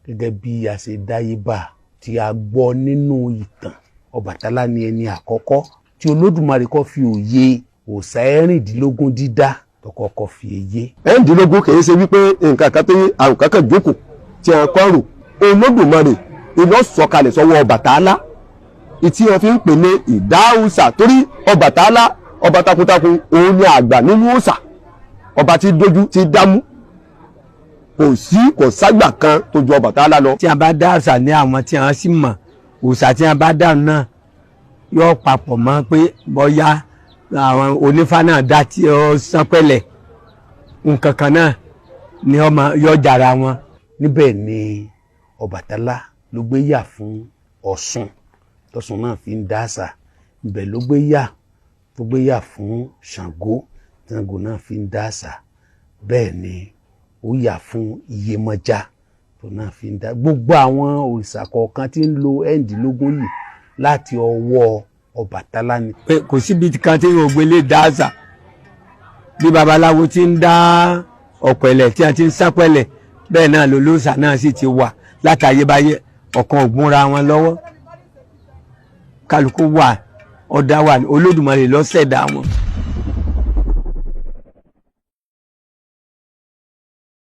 Gẹ́gẹ́ bí a ṣe dáyé bá tí a gbọ́ nínú ìtàn, Ọbàtálá ni ẹni àkọ́kọ́ tí Olódùmarè kọ́ fi òye òòṣà 16 dídá tó kọ́kọ́ fi yé. 16 kìí ṣe wípé nǹkan kan tó yé àrùn kankan jókòó tí a kọ́ rò. Olódùmarè iná sọ̀kalẹ̀ sọ́wọ́ Ọbàtálá ìtí wọn fi ń pè ní ìdáhùsà, torí Ọbàtálá ọba takuntakun òun ni àgbà nínú òòṣà, ọba tí dójú tí dámú, kò sí kò ságbà kan tó ju Ọbàtálá lọ. Tí a bá dá òòṣà ní àwọn tí a sì mọ̀ òòṣà tí a bá dá náà yóò papọ̀ mọ́ pé bóyá àwọn onífá náà dá tí ó sán pẹ̀lẹ́ nǹkan kan náà ni ọmọ yóò jàrá wọn. Níbẹ̀ ni Ọbàtálá ló gbé yà fún Ọ̀ṣun tọ̀ṣun náà fi ń dá àṣà, ibẹ̀ ló gbé yà tó gbé yà fún Ṣàngó, Ṣàngó náà fi ń dá àṣà. Bẹ́ẹ̀ ni ó yà fún Iyemọja tó náà fi ń dá gbogbo àwọn òrìṣà kọ̀ọ̀kan tí ń lo 16 yìí láti ọwọ́ Ọbàtálá ni. Pé kò síbi kan tí yóò gbélé dá àṣà bí babaláwo ti ń dá ọ̀pẹ̀lẹ̀ tí a ti ń sápẹ̀lẹ̀, bẹ́ẹ̀ náà lolóòṣà náà sì ti wà látayébáyé, ọ̀kan ògúnra wọn lọ́wọ́, kálukú wà ọ̀dà wà, Olódùmarè ló ṣẹ̀dá wọn.